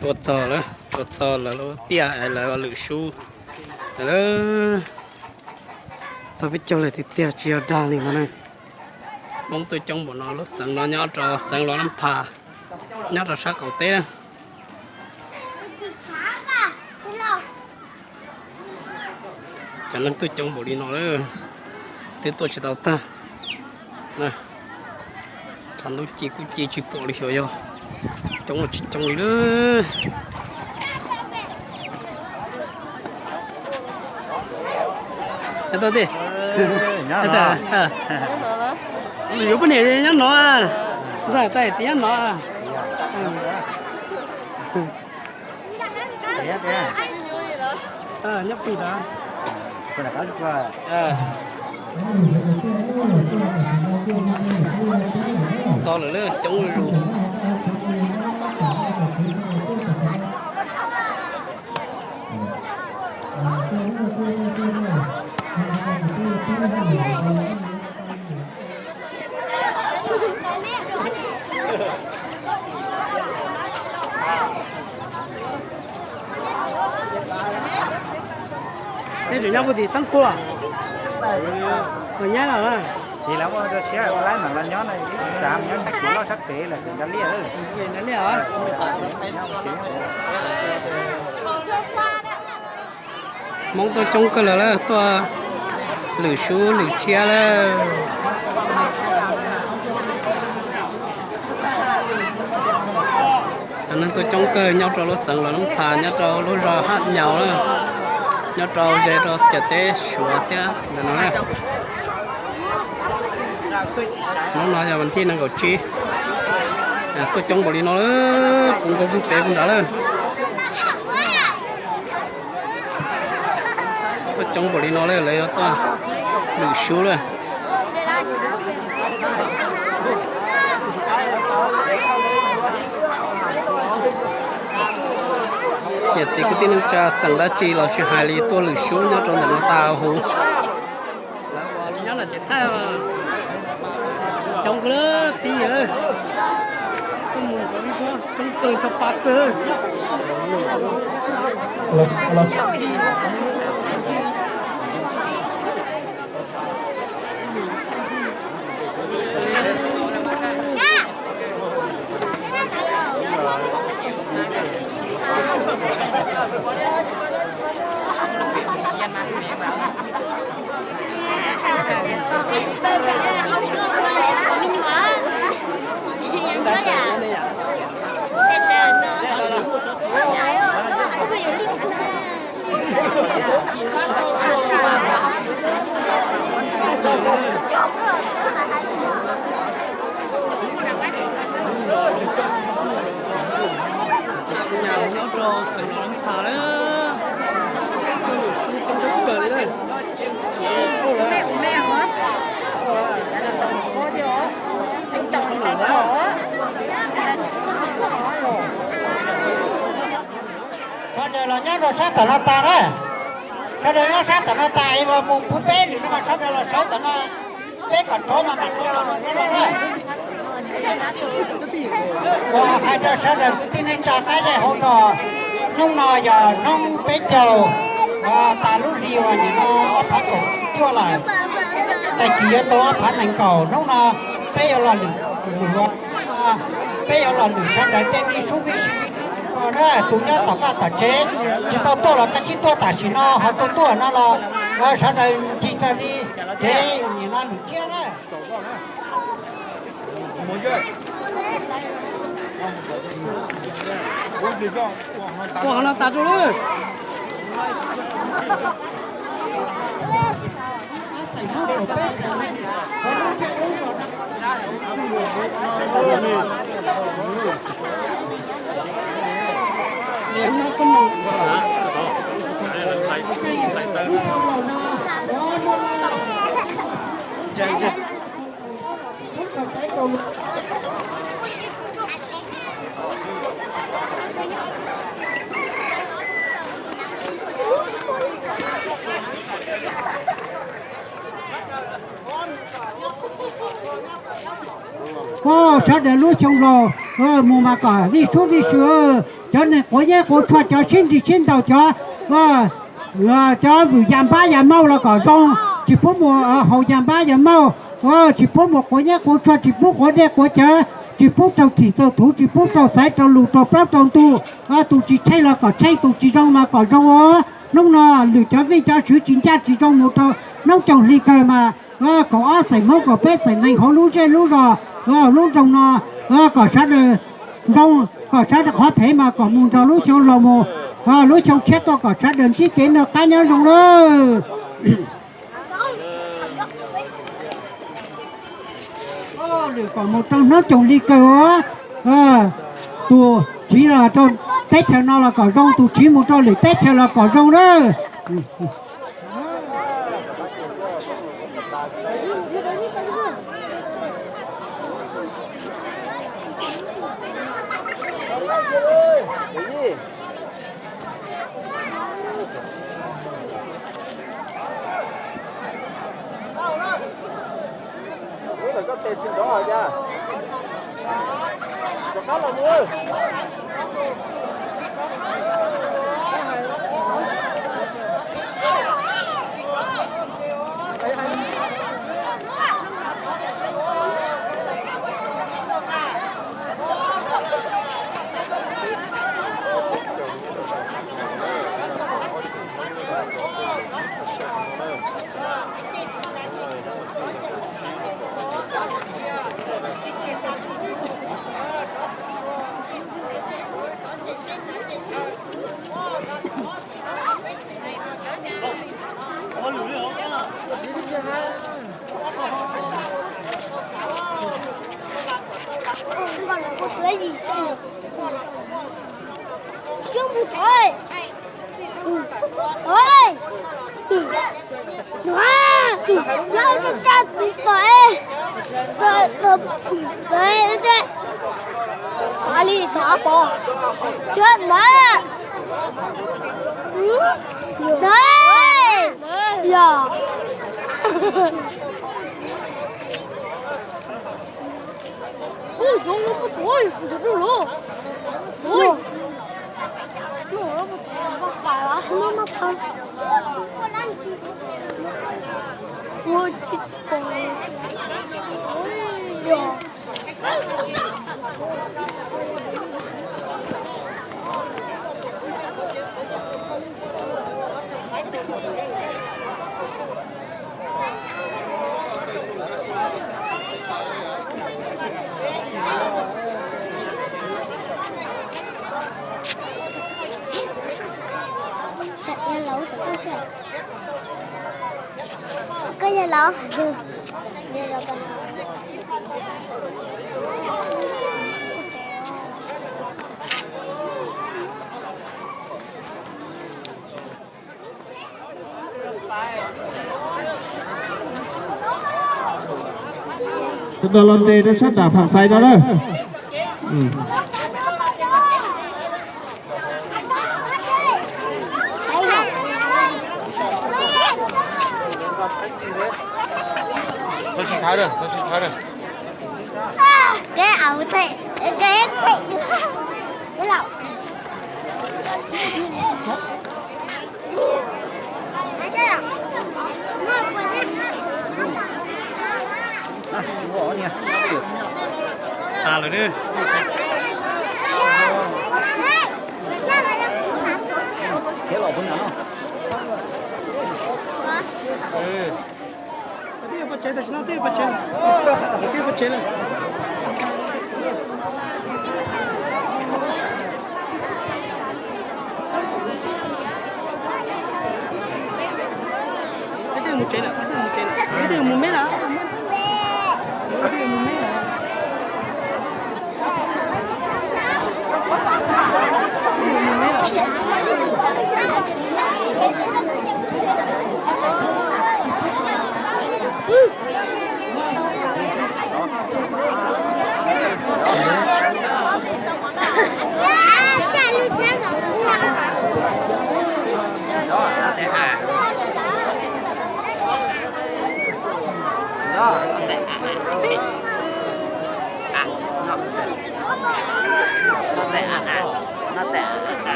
Tuaj txog lawm, tuaj txog lawv lub tiaj es lawv lwm sub lawm. Txog peb caug leej tiag tiag, tsis yog dag li no na. Hmoob tuaj coob npaum no, lub xeev no nyob rau xeev Los Nab Tha, nyob rau sab qaum teb na. Cov neeg tuaj coob npaum li no lawm, twb tuaj tsis tau tag. Tshav ntuj ci kuj ci tsis pom li xyov yog coob los tsis coob li lawm. Tau ti, yuav poj niam nyob no, nrog tais txiv nyob no. Nyob pw ntawd. Txog lawm, coob zuj zus. Neb tseem nyob puag tim Xab Khuam, puas nyab los? Ces lawv ua rau siab ua laib mam los nyob no, ib txav nyob sab kev loj sab kev lawm ces nco liaj. Hmoob tuaj coob kawg lawm, tuaj lwm sub lwm tsiab lawm. Cov neeg tuaj coob kawg nyob rau lub xeev Los Nab Tha, nyob rau lub zos Haj Nyaus na, nyob rau ze rau ciam teb Suav thiab ntawm no na. Hnub no yog vas thib nees nkaum tsib, tuaj coob npaum li no lawm, puv nkaus puag pem puag nrad lawm. Tuaj coob npaum li no lawm, lawv yuav tuaj lwm sub lawm. Niam txiv kwv tij neej tsa xeem dab tsi los tsis hais li, tuaj lwm sub nyob rau ntawm no tas huv. Lawv ua li nyob no ces thaij coob kawg, pib coob kawg, tshaj pa kawg. Nyob rau xeev Los Nab Tha lawm, lwm sub coob tshaj plaws li lawm. Sawv daws los nyob rau sab tom no tas na. Sawv daws nyob sab tom no tas es mus puv peb lwm no mas sawv daws los sawv tom no, peb kom rov mas mam rov tom no na. Uas hais rau sawv daws kwv tij neej tsa qab zej hauv zos, hnub no yog hnub peb caug, tas lub hli uas nim no ob phav kaum cuaj lawm, tag kis yuav tau ob phav nees nkaum. Hnub no peb yuav los lwm, peb yuav los lwm sawv daws tej vij sub vij sub na, tus nyob tom qab tom tsev tsis tau tuaj los koj tsis tuaj tam sim no, ho tus tuaj no los sawv daws ncig raws li kev nim no lwm tsiab na. Ua hov no tas rau lawm. Sawv daws lub xyoo laus, Mus mas kom vij sub vij sw, cov neeg quav yeeb quav tshuaj, cov sib nrig sib ntaus, cov, cov vwm yas npab yas mauj los kom zoo, tsis pub mus haus yas npab yas mauj, tsis pub mus quav yeeb quav tshuaj, tsis pub quav dej quav cawv, tsis pub raug txim raug thuv, tsis pub raug xaiv raug lus raug plaub raug ntug. Tus tsis tsheej los kom tsheej, tus tsis zoo mas kom zoo. Hnub no lwm cov vij cov sw tsis ncaj tsis zoo mus rau hnub coom hli kawg mas kaum ob xeem Hmoob kaum peb xeem neeg hauv lub zej lub zos, lub nroog no, kom sawv daws zoo, kom sawv daws qhov phem mas kom mus nrog lub xyoo laus mus, lub xyoo tshiab tuaj kom sawv daws ntsib kev noj qab nyob zoo lawm. Lwm kom mus rau hnub coom hli kawg, tus tsiv los rau teb chaws no los kom zoo, tus tsiv mus rau lwm teb chaws los kom zoo na. Koj yog laus. Tus no los nres rau sab nram Pham Xais no na. Xa lawm na. Twb yog pov tsev, tam sim no twb yog pov tsev, twb yog pov tsev lawm. Peb twb mus tsev lawm, peb twb mus tsev lawm, peb twb mus meb lawm.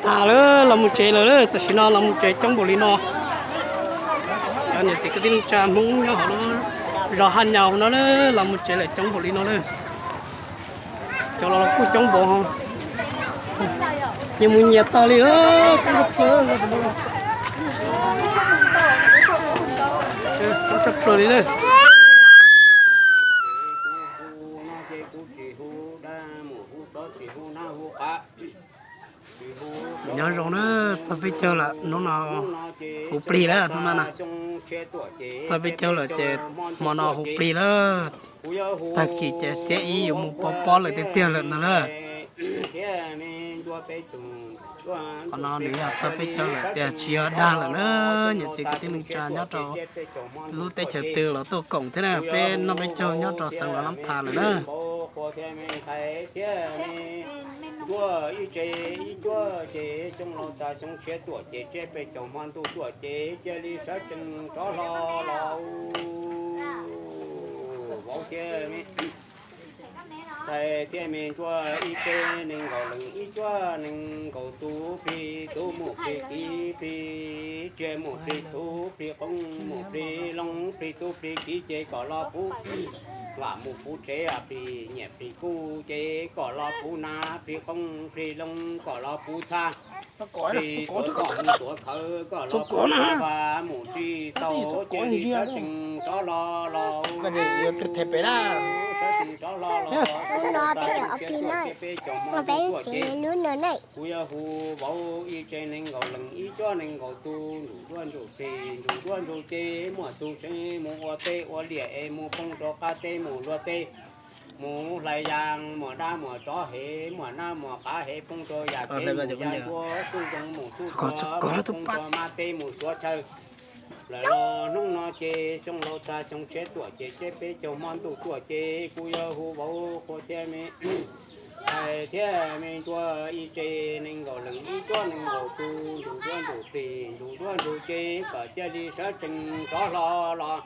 Tas lawm, los mus tsev lawm, tam sim no los mus tsev coob npaum li no. Cov niam txiv kwv tij neej tsa Hmoob nyob hauv lub zos Haj Nyaus no los mus tsev lawm coob npaum li no lawm. Cov los kuj coob npaum, nyias mus nyias tag li, coob tshaj plaws, coob tshaj plaws li lawm. Nyob zoo na, txog peb caug lawm, hnub no hu plig lawm, hnub no na. Txog peb caug lawm ces hmo no hu plig lawm. Tag kis ces xiab ib yuav mus pov pob lawm tiag tiag lawm no lawm. Qhov no nws yog txog peb caug lawm tiag, tsis yog dag lawm na. Niam txiv kwv tij neej tsa nyob rau lub teb chaws twg los tuaj koom thiab na, peb noj peb caug nyob rau xeev Luas Lab Thas lawm na. Ntsuag ib tse ib cuab ces xyoo laus tas xyoo tshiab tuaj ces tsiab peb caug hmo ntuj tuaj ces cia li sawv tsees rov hlo los vauv thiab me ntxhais thiab me ntsuag ib tse nees nkaum leej ib cuab nees nkaum tus plig tub mus plig kiv plig tsiaj mus plig txhuv plig qoob mus plig loo plig tub plig kiv ces kom los puv vam mus puv tsev plig nyiaj plig kub ces kom los puv nas plig qoob plig loo kom los puv txha plig tuav koj tuav khawv kom los puv txha mus tsis tau cia li sawv tsees rov hlo los sawv tsees rov hlo los peb caug hmo ntuj tuaj ces kuv yuav hu vauv ib tse nees nkaum leej ib cuab nees nkaum tus ntsug duab ntsug plig ntsug duab ntsug ces muaj tus tseem mus ua teb ua liaj es mus poob rau qab teb mus luag teb mus hlais yas muaj dab muaj tsov hev muaj nab muaj qav hev poob rau yam kev mus yam ntua xub zoo mus xub tshuav poob rau mab teb mus suav chaw lawm los hnub no ces xyoo laus tas xyoo tshiab tuaj ces tsiab peb caug hmo ntuj tuaj ces kuv yuav hu vauv qhua thiab me ntxhais thiab me ntsuag ib tse nees nkaum leej ib cuab nees nkaum tus ntsug duab ntsug plig ntsug duab ntsug ces kom cia li sawv tsees rov hlo los